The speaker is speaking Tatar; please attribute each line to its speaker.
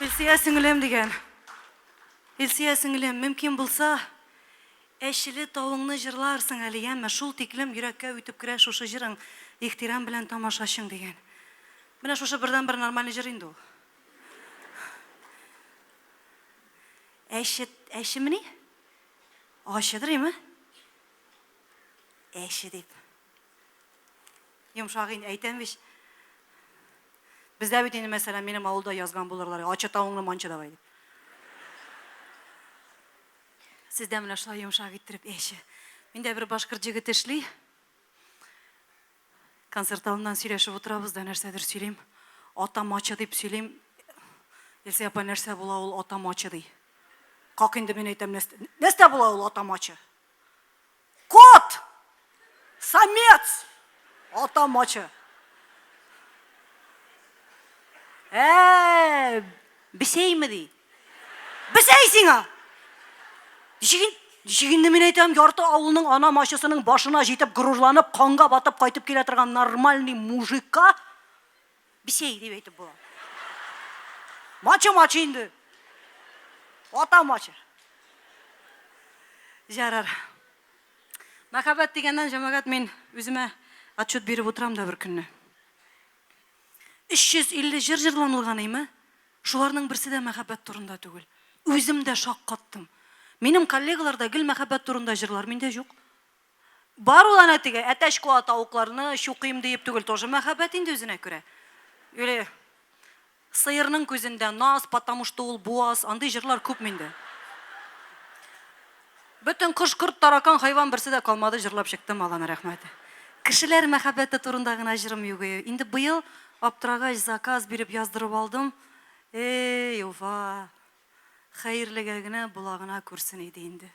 Speaker 1: Илсөя сеңлем, дигән. Илсөя сеңлем, мөмкин булса, Әчеле тавыңны җырларсың әле, яме, шул тиклем йөрәккә үтеп керә шушы җырың, ихтирам белән тамашачың, дигән. Менә шушы бердәнбер нормальный җыр инде ул. Әче, әчемени? Ачыдыр, име? Әче дип. Йомшак инде, әйтәм бит. Бездә бит инде, мәсәлән, минем авылда язган булырлар, ачы тавыңны манчы давай дип. Сездә менә шулай йомшак иттереп әче. Миндә бер башкорт җегете эшли. Концерт алдыннан сөйләшеп утырабыз да, нәрсәдер сөйлим. Атам ачы дип сөйлим. Илсөя апа, нәрсә була ул атам ачы ди. Как инде мин әйтәм, нәрсә була ул атам ачы? Кот! Самец! Ата мачы. Ә, бесәйме ди? Бесәй сиңа! Ничек, ничек инде мин әйтәм, ярты авылның ана мачысының башына җитеп, горурланып, канга батып кайтып килә торган нормальный мужикка бесәй дип әйтеп була. Мачы мачы инде. Ата мачы. Ярар. Мәхәббәт дигәннән, җәмәгать, мин үземә отчет биреп утырам да бер көнне. 350 җыр җырланылган име? Шуларның берсе дә мәхәббәт турында түгел. Үзем дә шаккаттым. Минем коллегалар да гел мәхәббәт турында җырлар, миндә юк. Бар ул әнә теге әтәч куа тавыкларны чукыйм диеп түгел, тоже мәхәббәт инде үзенә күрә. Или сыерның күзендә наз, потому что ул буаз, андый җырлар күп миндә. Бөтен кош-корт, таракан, хайван берсе дә калмады, җырлап чыктым, Алланың рәхмәте. Кешеләр мәхәббәте турында гына җырым юк ие. Инде быел аптырагач заказ биреп яздырып алдым. Эй, Уфа, хәерлегә генә була гына күрсен иде инде.